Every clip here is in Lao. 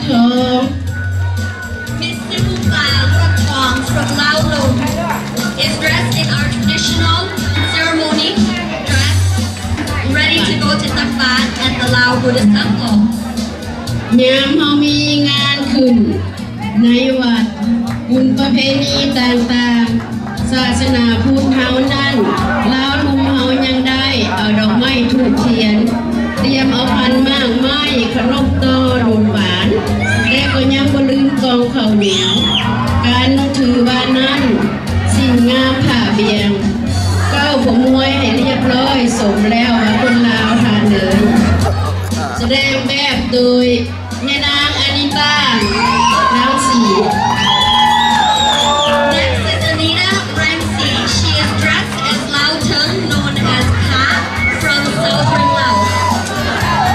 Miss Simuka Ruatong from Lao Lum is dressed in our traditional ceremony dress, ready to go to Tagbad at the Lao Buddhist Temple. ຍາມເຮົາມີງານຂຶ້ນໃນວັດ, ບຸນປະເພນີຕ່າງໆ, ສາສະໜາພຸດເຮົານັ້ນ, ລາວລຸ່ມເຮົາຍັງໄດ້ເອົາດອກໄມ້ທູບທຽນ, ຕຽມເອົາພັນໝາກໄມ້, ຂະໜົມຕໍ່ ໜົມຫວານ ແລະ ກໍຍັງບໍ່ລືມກ່ອງເຂົ້າໜຽວ. ການນັບຖືວັນນັ້ນ, ສິ້ນງາມຜ້າບ່ຽງ, ເກົ້າຜົມມວຍໃຫ້ລຽບຮ້ອຍ, ສົມແລ້ວວ່າຄົນລາວທ່ານເອີຍ. ສະແດງແບບໂດຍ ຍານາງອານິຕາ ນາງສີ. Next is Anita Rangsi. She is dressed as Lao Tung, known as Pha, from southern Laos.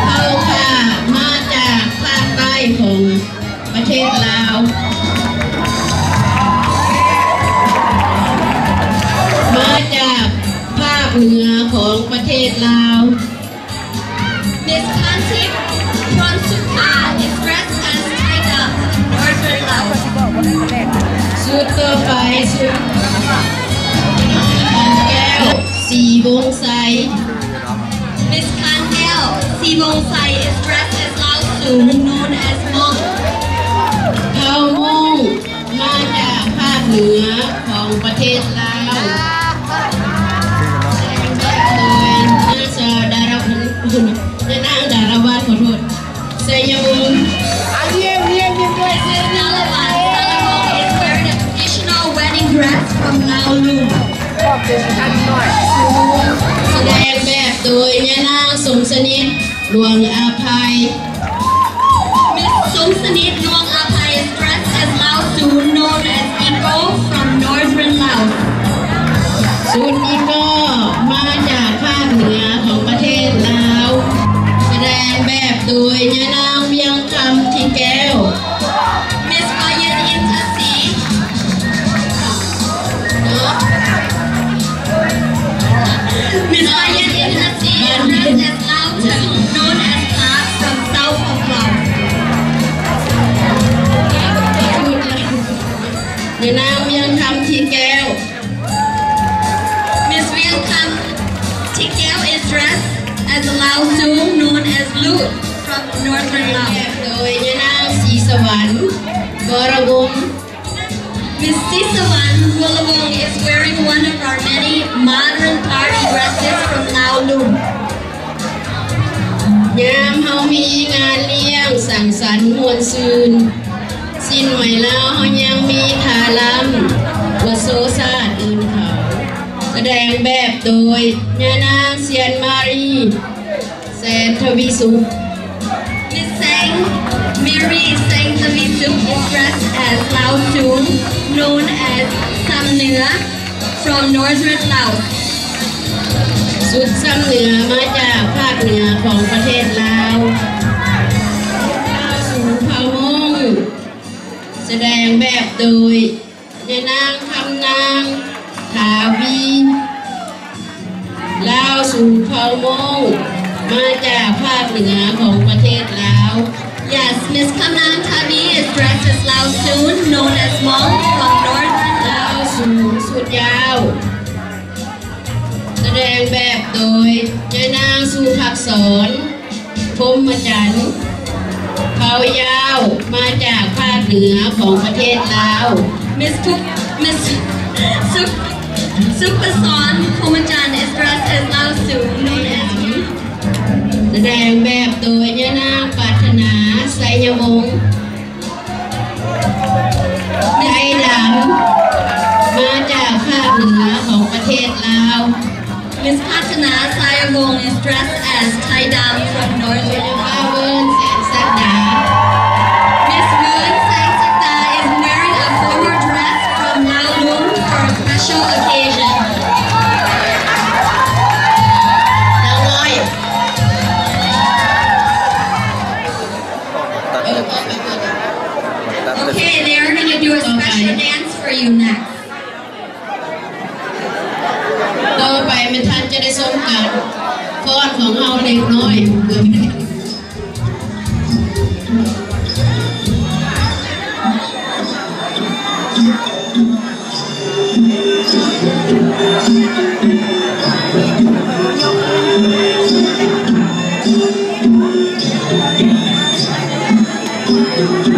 ເຜົ່າຂ້າມາຈາກພາກໃຕ້ຂອງປະເທດລາວ, ມາຈາກພາກເໜືອຂອງປະເທດລາວ. Miss Pantip Phonsukha is dressed as Thai Dam, Northern Laos. ຊຸດຕໍ່ໄປ, ຊຸດ ແກ້ວ ສີວົງໄຊ. Miss Khangaew Sivongsae is dressed as Lao Sung, known as Mong. ເຜົ່າມົ້ງ ມາຈາກພາກເໜືອຂອງປະເທດລາວ, ແດງແບບໂດຍ ນາງສາວ ດາລະວັນ ຍານາງ ດາລະວັນ ຂໍໂທດ ໄຊຍະວົງ. Miss Dalawan Sarawong is wearing a traditional wedding dress from Lao Lum. ສະແດງແບບໂດຍ ຍານາງ ສົມສະໜິດ ຫຼວງອາໄພ. Miss Somsanit Luang Aphai is dressed as Lao Sung, known as Iko, from northern Laos. ຊຸດອີໂກ ມາຈາກພາກເໜືອຂອງປະເທດລາວ, ສະແດງແບບໂດຍ ຍານາງ ວຽງຄຳ ທິແກ້ວ. Miss Bayan Intasi Miss Bayan Intasi is dressed as Lao Tung, known as Pha, from south of Laos. ຍານາງ ວຽງຄຳ ທິແກ້ວ. Miss Wiang Kham Tikeo is dressed as a Lao Sung, known as Lut, from northern Laos. ໂດຍ ຍານາງ ສີສະຫວັນ ວໍລະວົງ. Miss Sisawan Wulawong is wearing one of our many modern party dresses from Lao Lum. ຍາມເຮົາມີງານລ້ຽງສັງສັນມ່ວນຊື່ນ, ສິ້ນໄໝລາວເຮົາຍັງມີທ່າລຳ ວ່າໂຊຊາດອື່ນເຂົາ. ສະແດງແບບໂດຍ ຍານາງ ຊຽນມາຣີ ແສນທະວີສຸກ. Miss Seng Mary Seng Tavisuk is dressed as Lao Sung, known as Sam Nua, from northern Laos. ຊຸດຊຳເໜືອມາຈາກພາກເໜືອຂອງປະເທດລາວ. ລາວສູງເຜົ່າມົ້ງ ສະແດງແບບໂດຍ ຍານາງ ຄຳນາງ ຖາວີ. ລາວສູງເຜົ່າມົ້ງ ມາຈາກພາກເໜືອຂອງປະເທດລາວ. Yes, Miss Kamnang Thavi is dressed as Lao Sun, known as Mong, from northern ລາວສູງຊຸດຍາວ ສະແດງແບບໂດຍ ຍານາງ ສຸພັກສອນ ພົມມະຈັນ ເຜົ່າຍາວ ມາຈາກພາກເໜືອຂອງປະເທດລາວ. Miss Pu- Miss Sup- Supason Pumajan is dressed as Lao Sun, known as Mong. ສະແດງແບບໂດຍ ຍານາງ ປາດຖະໜາ ໄຊຍະວົງ. ໄທດຳ ມາຈາກພາກເໜືອຂອງປະເທດລາວ. Miss Patana Sayavong is dressed as Thai Dam from northern. ພາວເວີນ ແສງສັກດາ. Miss Moon Sangsakda is wearing a formal dress from Lao Lum for a special occasion. ນາງນ້ອຍ. Okay, they're gonna do a special dance for you next. ຕໍ່ໄປແມ່ນທ່ານຈະໄດ້ຊົມການຟ້ອນຂອງເຮົາເລັກນ້ອຍ. ເກືອບ ເອີ ຄ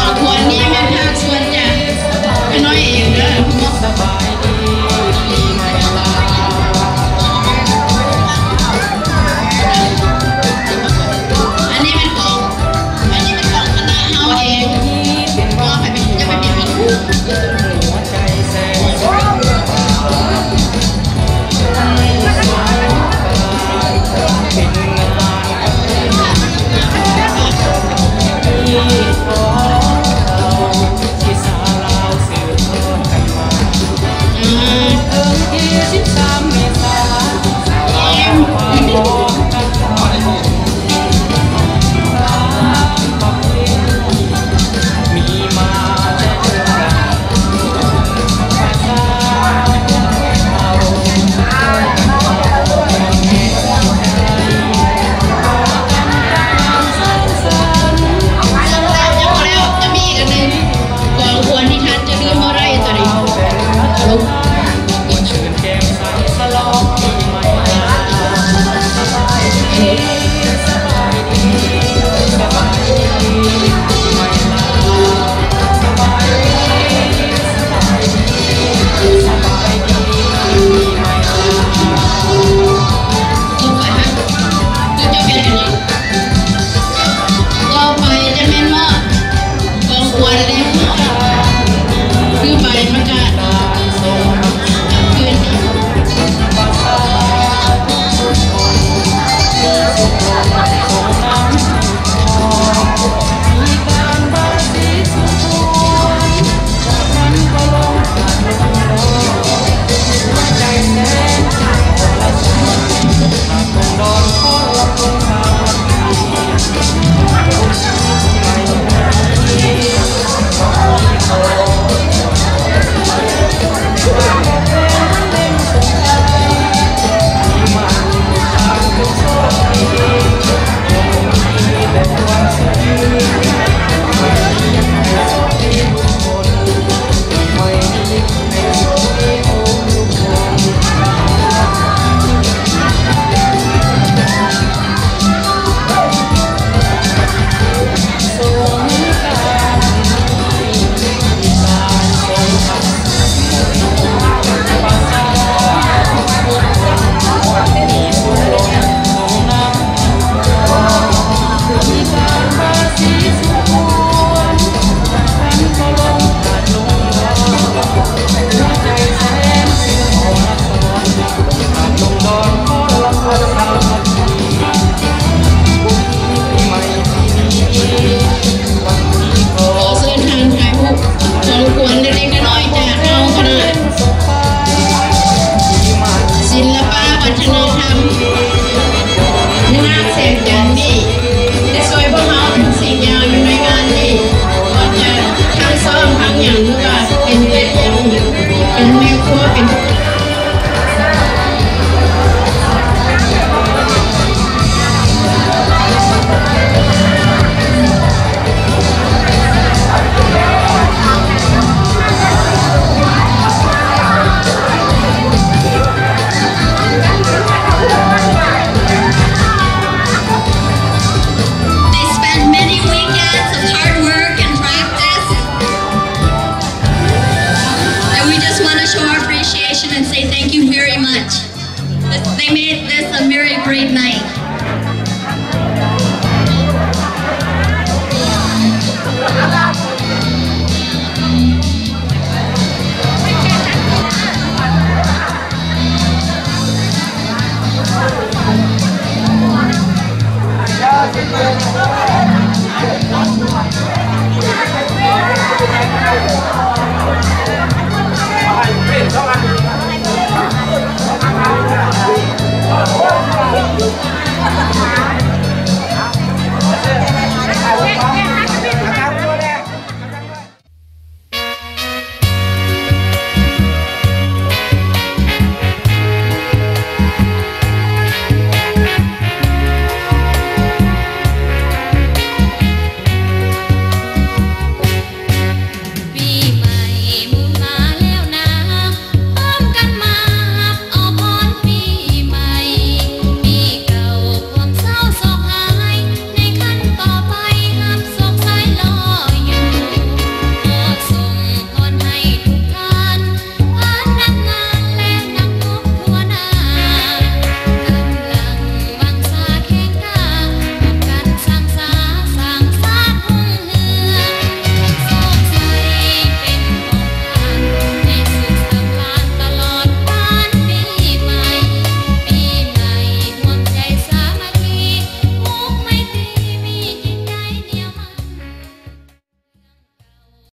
ອບຄົວນີ້ແມ່ນພາກສ່ວນຈາກຂ້ານ້ອຍເອງເດີ. ອັນນີ້ແມ່ນຂອງ ອັນນີ້ແມ່ນຂອງຄະນະເຮົາເອງ. ເປັນ ເປັນ ເປັນ ເປັນ ເປັນ ທີ່ສາວລາວສືບທອດກັນມາ ເຖິງວັນທີສິບສາມເມສາ ມີມາແຕ່ເລື່ອງ